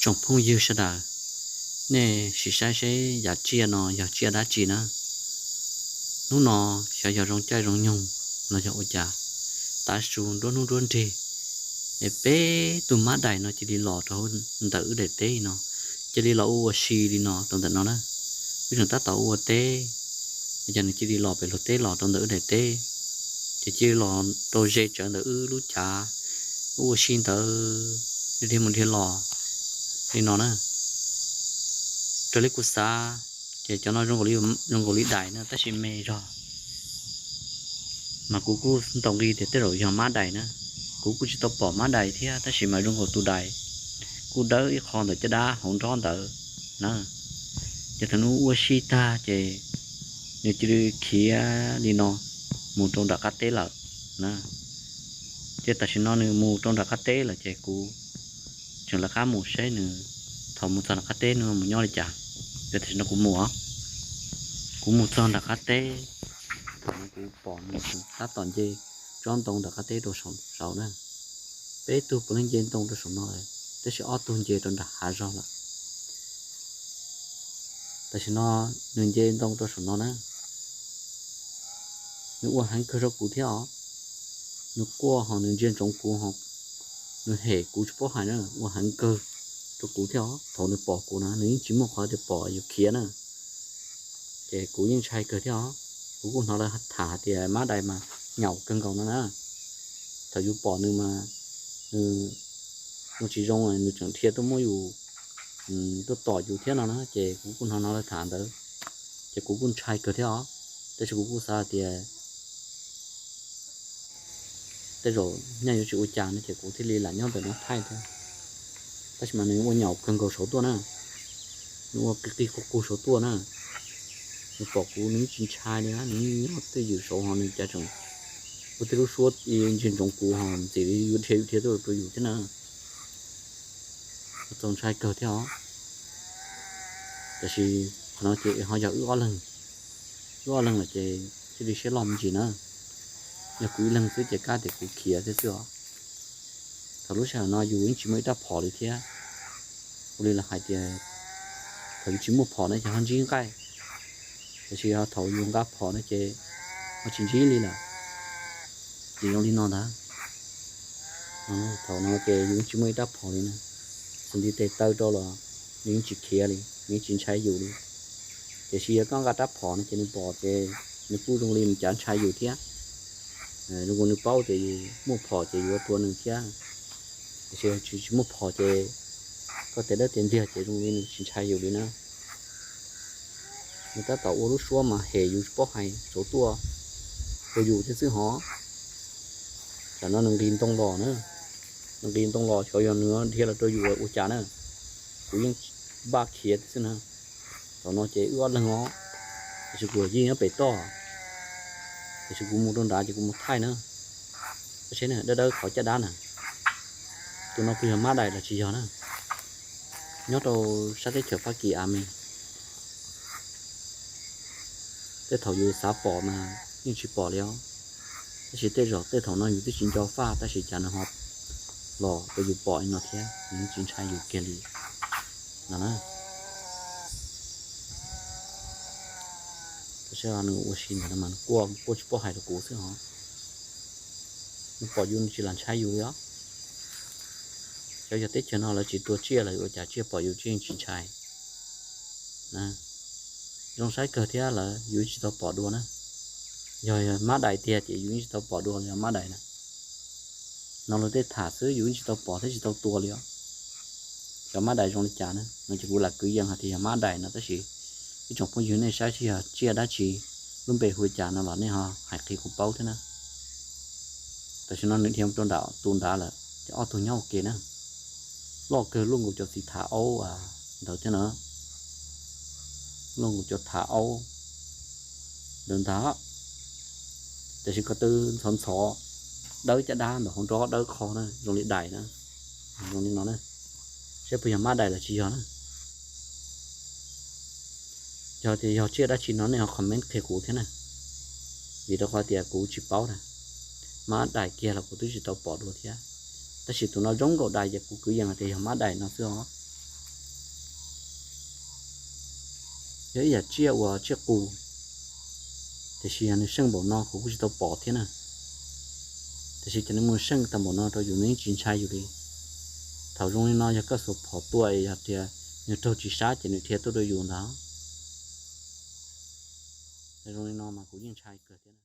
Tsoom phooj ywg sawv daws, nej sim saib seb yam tsiaj no yog tsiaj dab tsi na. Hnub no xyov yog zoo caij zoo nyoog los yog ua cas, tav su nruab hnub nruab nrig es peb tug mab dais no cia li los rau ntawm wb daim teb no, cia li los ua ua si li no rau ntawm no na. Wb tseem tab tom ua teb, ces nws cia li los pem luag teb los rau ntawm wb daim teb, ces cia li los rau ze tsawv ntawm wb lub cav, wb ua si ntawd dhia mus dhia los li no na. Raws li kuv xav ces cov no zoo nkaus li dais na tab sis me zog. Mas kuv kuj ntaus nqi tias tej zaum yog mab dais na. Kuv kuj tsis tau pom mab dais thiab tab sis mas zoo nkaus tus dais kuj dawb ib qho ntawm caj dab hauv nrob ntawd na. Ces thaum nws ua si tag ces nws cia li khiav li no mus rau nram qab teb lawm na. Ces tam sim no nws mus rau nram qab teb lawm ces kuv tseem lawv qab mus seb nws thaum mus txog nram qab teb nws mus nyob li cas. Ces tam sim no kuv mus, kuv mus txog nram qab teb, thaum no kuv pom nws tab tom nce tsob ntoo nram qab teb rau saum na. Peb tug puav leej nce ntoo rau saum no, tab sis ob tug nce rau nram hav zog lawm. Tam sim no nws nce ntoo rau saum no na. Nws ua heev kawg rau kuv thiab os. Nws quaj ho nws ntsia ntsoov kuv ho nws hem kuv tsis paub hais na, ua heev kawg rau kuv thiab os. Thaum nws pom kuv na nws yeej tsis muaj qhov tias pom yus khiav na. Ces kuv yeej ntshai kawg thiab os. Kuv kuj hnov lawv tham hais tias mab dais mas nyaum kawg nkaus no na. Thaum yus pom nws mas nws ua tsis zoo nws tseem dhia tuaj muab yus, tuaj tom yus thiab no na, ces kuv kuj hnov hnov lawv tham ntawd, ces kuv kuj ntshai kawg thiab os. Tab sis kuv kuj xav hais tias tej zaum nyaj yuav tsis ua cas no ces kuv thiaj li lam nyob ntawm no thaij thiab. Tab sis mas nws ua nyaum kawg nkaus saud tuaj na, nws ua qig qig qug qug saud tuaj na. Nws pom kuv nws yeej tsis ntshai li na, nws yeej nyob twj ywm saud ho nws cas tseem ua tej lub suab ntsia ntsoov kuv ho ntxim li yuav dhia yuav dhia tuaj rau yus thiab na. Txaus ntshai kawg thiab os. Tab sis qhov no ces ho yog wb ob leeg, wb ob leeg lawm ces thiaj li siab loj me ntsis na. Yog kuv ib leeg xwb ces kab tias kuv khiav thiab xwb os. Thaum lub sij hawm no yus yeej tsis muaj ib rab phom li thiab. Ua li lawv hais tias thaum yus tsis muaj phom na ces ho ntsib nqaij, tiam sis thaum yus nqa phom na ces ho tsis ntsib li lawm. Ces zoo li no ntag. Thaum no ces yus yeej tsis muaj ib rab phom li na. Txawm nti tes taw rau los nws yeej tsis khiav li, nws yeej tsis ntshai yus li. Tiam sis yog koj nqa rab phom no ces nws pom ces nws kuj zoo li nws cav ntshai yus thiab. Zoo nkaus nws paub tias yus muaj phom ces yus yuav tua nws thiab. Tiam sis tsis, tsis muaj phom ces koj tes dawb tes ntiag ces zoo li nws tsis ntshai yus li na. Nws tab tom ua lub suab mas hem yus tsis paub hais saud tuaj rau yus thiab xwb hos. Tam no nws nqis ntoo los na, nws nqis ntoo los xyov yog nws dhia los rau yus ua cas na. Kuv yeej npaj khiav thiab xwb na. Thaum no ces wb ob leeg os, tiam sis kuv yeej nyob pem toj, tiam sis kuv mus rau nrad ces kuv mus thaij na. Koj saib na, dawb dawb qhov caj dab na, tus no puas yog mab dais los tsis yog na. Nyob rau sab teb chaws Fab Kis a me, tej thaum yus xav pom mas yeej tsis pom li os. Tab sis tej zaum tej thaum no yus twb tsis nco faj tab sis cas nws ho los rau yus pom li no thiab, nws tsis ntshai yus kiag li no na. Tab sis nws ua si ntawd mas nws quaj quaj tsis paub hais rau kuv xwb hos. Nws pom yus nws tsis lam ntshai yus li os. Xyov yog teb chaws no lawv tsis tua tsiaj los ua cas tsiaj pom yus tsiaj yeej tsis ntshai. Zoo saib kawg thiab lawm yus tsis tau pom dua na. Yog mab dais tiag ces yus yeej tsis tau pom dua li os mab dais na. No luag tej tham xwb yus yeej tsis tau pom thiab tsis tau tua li os. Xyov mab dais zoo li cas na, no ces kuv lam kwv yees hais tias yog mab dais no tab sis ib tsoom phooj ywg nej saib seb yog tsiaj dab tsi, lub npe hu li cas no los nej ho hais qhia kuv paub thiab na. Tam sim no nws dhia mus rau nram tus nrad lawm ces ob tug nyob ua ke na. Loj kawg luaj nkaus cov txiv thav aub ntawd thiab na. Luaj nkaus cov thav aub ntawd ntag. Tiam sis ko tw ntxhov ntxhov, dawb caj dab ntawm hauv nrob dawb qho na zoo li dais na. Zoo li no na, seb puas yog mab dais los tsis yog na. Yog tias yog tsiaj dab tsi no nej ho comment qhia kuv thiab na, vim rau qhov tias kuv tsis paub na. Mab dais kiag los kuv twb tsis tau pom dua thiab. Tab sis tus no zoo nkaus dais ces kuv kwv yees hais tias yog mab dais no xwb os. Yog ib yam tsiaj uas tsiaj qus, tiam sis yog nws seej npaum no kuv kuj tsis tau pom thiab na. Tiam sis cov nws mus seej tau npaum no rau yus nws yeej tsis ntshai yus li. Thaum zoo li no yog koj xuas phom tua es yog tias nws raug tsis sab ces nws dhia tuaj rau yus ntag. Zoo li no mas kuv yeej ntshai kawg thiab.